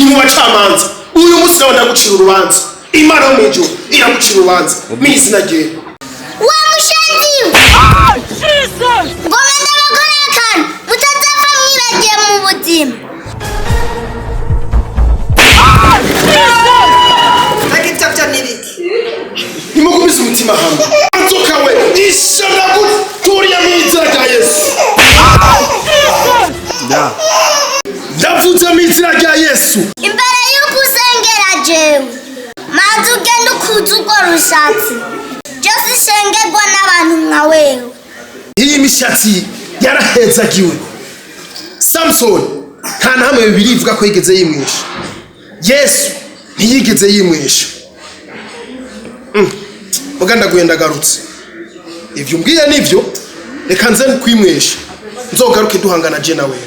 Mu bacamanza uyu munsi nawe ndagucira urubanza. Imana yo mu ijuru iragucira urubanza mu izina rye. Wa mushenzi we, ngoma ndabakora akantu mutazapfa mwibagiye mu buzima. Mbega ibyo byo ni biki? Nimugumize umutima hamwe. Nzoka we, ishana guturiye mu izina rya Yesu. Ndavuze mu izina rya Yesu. Imbere y'uko usengera jewe, manza ugenda ukuza urwo rushatsi byose isengerwa n'abantu nka wewe. Iyi mishatsi yarahezagiwe. Samusoni nta na hamwe Bibiliya ivuga ko yigeze yimwisha. Yesu ntiyigeze yimwisha. Muga ndaguye, ndagarutse. Ibyo umbwiye nibyo, reka nze kwimwisha, nzogaruke duhangana je nawe.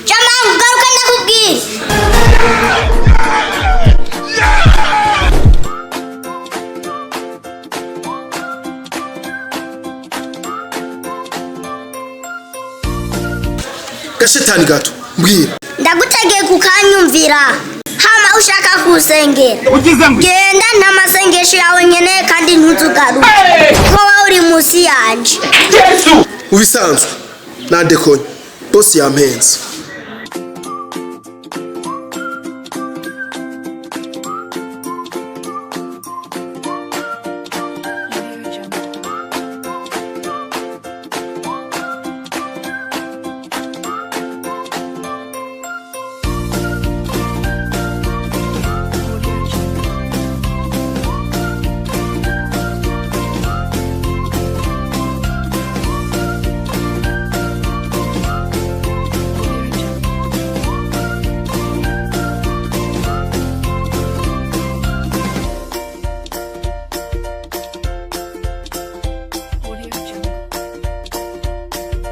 Jamangu, garuka ndakubwira. Gashetani gato, mbwira. Ndagutegeye kukanyumvira hama ushaka kusengera, genda, nta masengesho yawe nkeneye kandi ntuzugaruke kuko wowe uri munsi yanje. Mu bisanzwe nandekonye, bosi yampenze.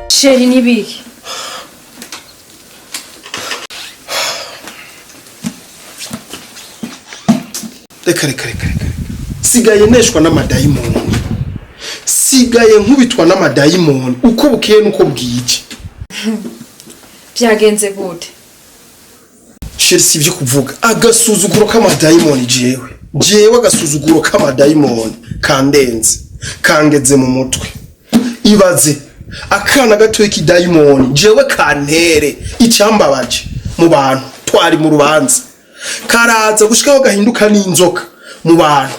Chéri, nibiki? Reka, reka, reka, reka! Sigaye neshwa n'amadayimoni, sigaye nkubitwa n'amadayimoni uko bukeye n'uko bwije. Byagenze gute? Chéri, si ibyo kuvuga. Agasuzuguro k'amadayimoni, jewe agasuzuguro k'amadayimoni kandenze, kangeze mu mutwe. Ibaze akana gatoya k'idayimoni jewe kantere. Icyambabaje, mu bantu twari mu rubanza, karaza gushikaho gahinduka n'inzoka mu bantu.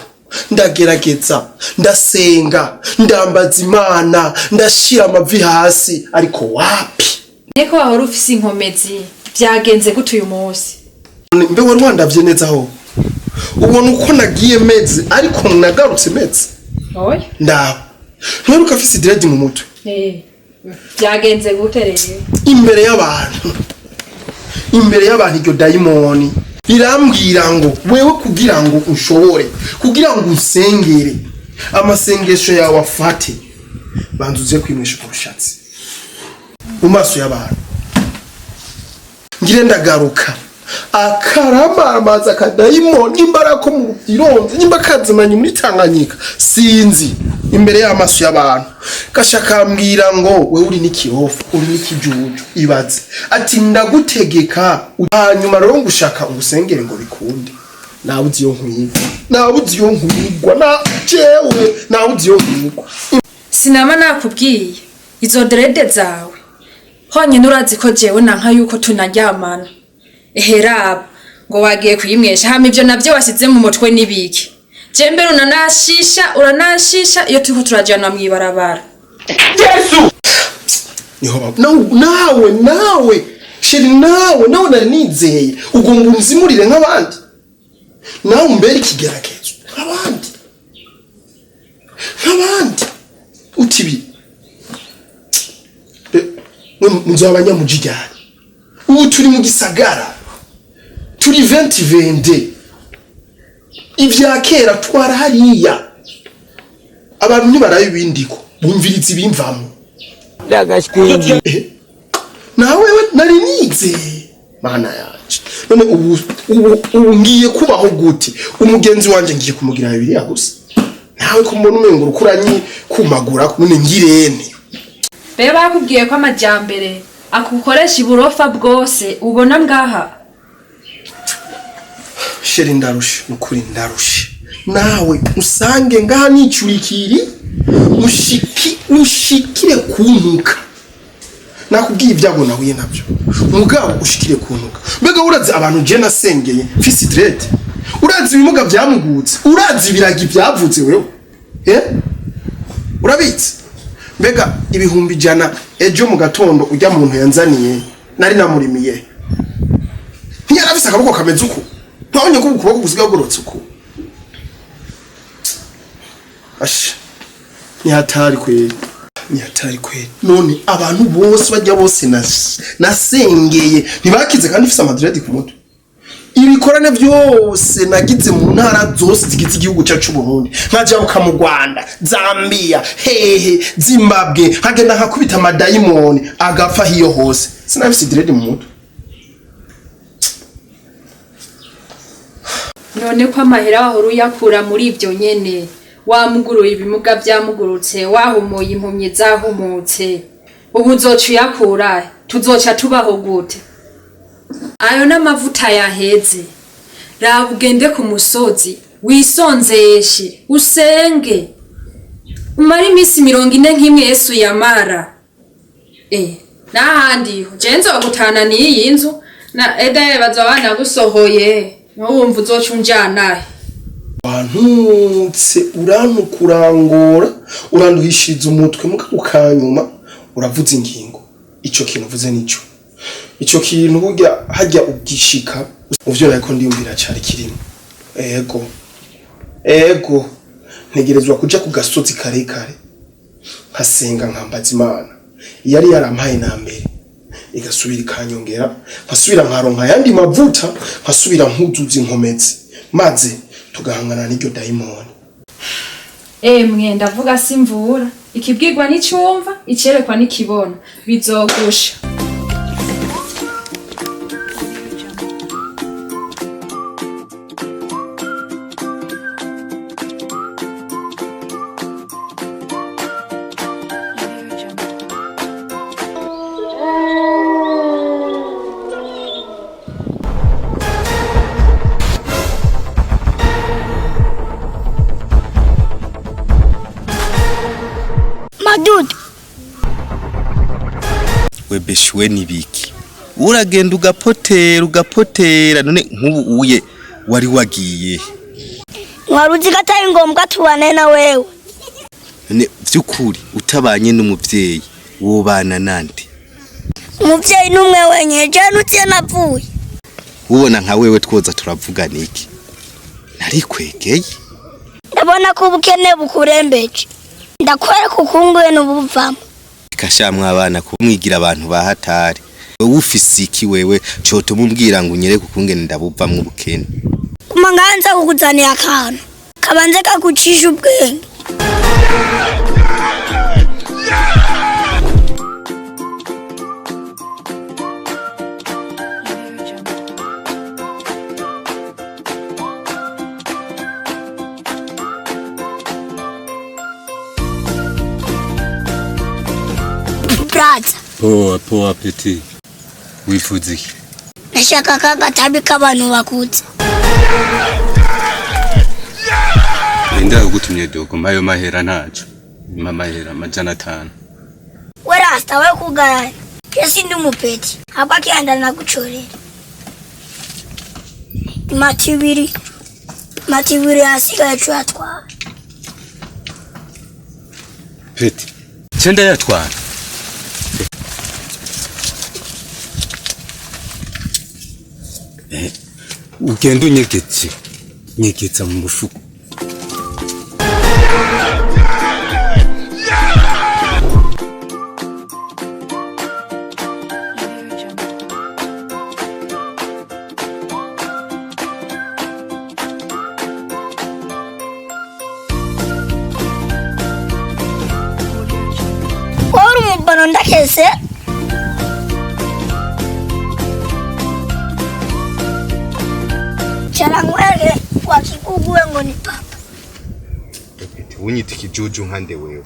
Ndagerageza, ndasenga, ndambaza Imana, ndashira amavi hasi, ariko wapi. Niko wahora ufise inkomezi, byagenze gute uyu munsi? Mbe wari wandavye neza aho ubona uko nagiye meze, ariko nagarutse meze? Oya. Ndaba ntuheruka afise dread mu mutwe. Eh, byagenze gute rero? Imbere y'abantu, imbere y'abantu, iryo dayimoni rirambwira ngo wewe kugira ngo ushobore, kugira ngo usengere, amasengesho yawe afate, banza uze kwimwisha urushatsi mu maso y'abantu. Ngire ndagaruka, akaramamaza akadayimoni, nimba ari ako mu ironze, nimba kazimanye muri Tanganyika, sinzi. Imbere y'amaso y'abantu gasha kambwira ngo wewe uri n'ikirofu, uri n'ikijuju. Ibaze ati ndagutegeka, hanyuma rero ngushaka ungusengere ngo bikunde. Nabuze iyo nkwigwa, nabuze iyo nkwigwa, na jewe nabuze iyo nkwigwa. Sinama nakubwiye izo dread zawe honyine? Urazi ko jewe nanka yuko tunaryamana. Eheraba ngo wagiye kuyimwesha, hama ivyo navyo wasize mu mutwe nibiki? Je mbere uranashisha, uranashisha iyo turiko turajana mw'ibarabara. Niho nawe chéri, nawe nari nizeye ugomba unzimurire nk'abandi, nawe umbere ikigeragezo nk'abandi. Uti ibi mwe muzoba abanyamujijyane. Ubu turi mu gisagara, turi 2022. Ivya kera twara hariya. Abantu ntibarabe ibindiko, bumviriza ibimvamo. Nawe we nari nizeye, Mana yanje. None ubu ngiye kubaho gute? Umugenzi wanje ngiye kumugira Bibiliya gusa. Nawe ko mbona umengo urukuranyi kumagura none ngirene. Be bakubwiye ko amajyambere akukoresha iburofa bwose ubona ngaha. Chéri, ndarushe, nukuri ndarushe. Nawe usange ngaha nicurikiri ushiki ushikire kuntuka. Nakubwiye ibyago nahuye nabyo, mugabo ushikire kuntuka. Mbega urazi abantu je nasengeye mfise dread? Urazi ibimuga byamugutse? Urazi ibiragi byavutse wewe? Eh, urabitse? Mbega 100,000 ejo mu gatondo ujya muntu yanzaniye nari namurimiye, ntiyarafise akaboko kameze uko? Ntabonye ko ukuboko gusigaye kugororotse uko. Asha, ni hatari kweli, ni hatari kweli. None abantu bose bajya bose nasengeye ntibakize kandi ufise amadread ku mutwe? Ibikorane byose nagize mu ntara zose zigize igihugu cyacu Burundi, nkajabuka mu Rwanda, Zambia, hehe, Zimbabwe, nkagenda nkakubita amadayimoni agapfa hiyo hose, sinafise dread mu mutwe? None ko amahera wahora uyakura muri ibyo nyene, wamuguruye ibimuga byamugurutse, wahumuye impumyi zahumutse, ubu uzoca uyakura? Tuzoca tubaho gute? Ayo n'amavuta yaheze. Raba ugende ku musozi wisonzeshe, usenge, umare iminsi 40 nk'imwe Yesu yamara. N'ahandi ho je nzogutana n'iyi nzu na edaye bazoba banagusohoye, ntuwumva uzoca unjanahe. Wantutse, urantukurangora, uranduhishiriza umutwe, muka ukanyuma uravuza ingingo. Ico kintu uvuze nico, ico kintu burya hajya ugishika uvyo nariko ndiyumvira cari kirimo. Ego, ego, ntegerezwa kuja ku gasozi karekare nkasenga, nkambaza Imana yari yarampaye na mbere, igasubira ikanyongera, nkasubira nkaronka ayandi mavuta, nkasubira nkuzuza inkomezi, maze tugahangana n'iryo dayimoni. Emwe, ndavuga simvura, ikibwirwa n'icyumva, icerekwa n'ikibona, bizogusha. Madudu. Webeshuwe nibiki? Uragenda ugapotera ugapotera, none nk'ubu uye wari wagiye? Wari uzi ko atari ngombwa tubane na wewe. None vy'ukuri utabanye n'umuvyeyi wobana nande? Umuvyeyi n'umwe wenyine, jewe nutiye navuye. Ubona nka wewe twoza turavugana iki? Narikwegeye. Ndabona ko ubukene bukurembeje, ndakwereka ukunguye n'ubuvamo. Kashamwe abana kumwigira abantu bahatari. Wewe ufise iki wewe cotuma umbwira ngo unyereke ukungene ndabuvamwo ubukene? Guma ngaha, nza kukuzanira akantu kabanze kagucisha ubwenge. Braza. Poa poa, petit. Wifuza iki? Nashaka kagatabi k'abantu bakuze. Ninde yagutumye, dogo? Mpayo mahera, ntaco. Mpa amahera 500. We rasta, we kugarana, je sindi umupeti ahubwo akihanda nagucorera imati ibiri, imati ibiri yasigaye cuyatwara. Petit. Cenda yatwara. Eh, ugenda unyegetse. Nyegetsa mu mufuko. Wowe uri umubano ndakese. Cara nkwereke wakikuguwe ngo ni papa. Petit, Unyita ikijuju nkande wewe?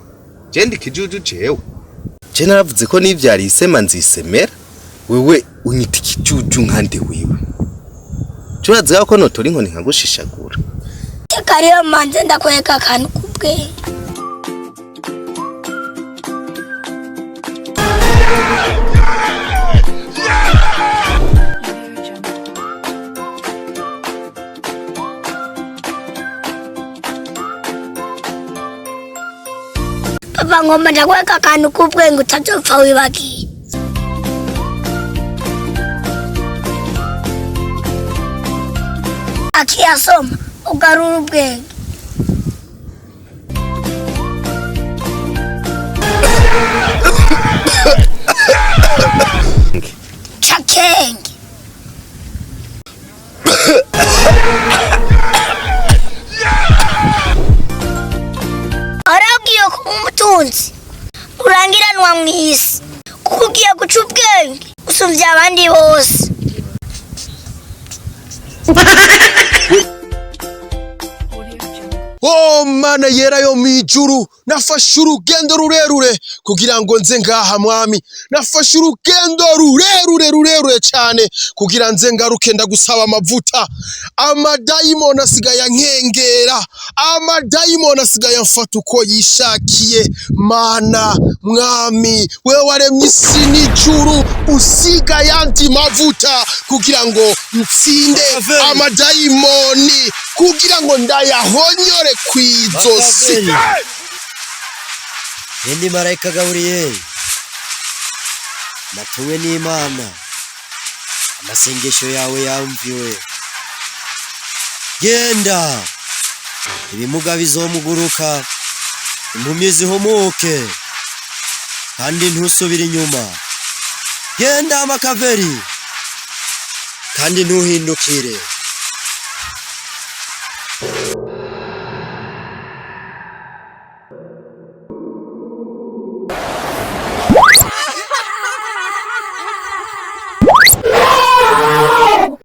Je ndi ikijuju jewe? Je naravuze ko nivyari isema nzisemera. Wewe unyita ikijuju nkande wewe? Turazi ko notora inkoni nkagushishagura. Reka rero manze ndakwereka akantu k'ubwenge. Papa ngomba ndakwereka akantu k'ubwenge utazopfa wibagiye. Akiyasoma ugarura ubwenge. Cakenge. Arabwiye kuba umutunzi urangiranwa mu isi kuko ugiye guca ubwenge usumvya abandi bose. Oh mana yera yo mwijuru, nafashe urugendo rurerure kugira ngo nze ngaha mwami. Nafashe urugendo rurerure rurerure cyane kugira nze ngaruke ndagusaba amavuta. Amadayimoni asigaye ankengera, amadayimoni asigaye amfata uko yishakiye. Mana mwami, wewe waremye isi n'ijuru, usiga ayandi mavuta kugira ngo ntsinde amadayimoni, kugira ngo ndayahonyore kw'izosi. Ndi marayika Gaburiyeli, natumwe n'Imana, amasengesho yawe yamviwe. Genda, ibimuga bizomuguruka, impumyi zihumuke, kandi ntusubire inyuma. Genda Makaveri, kandi ntuhindukire.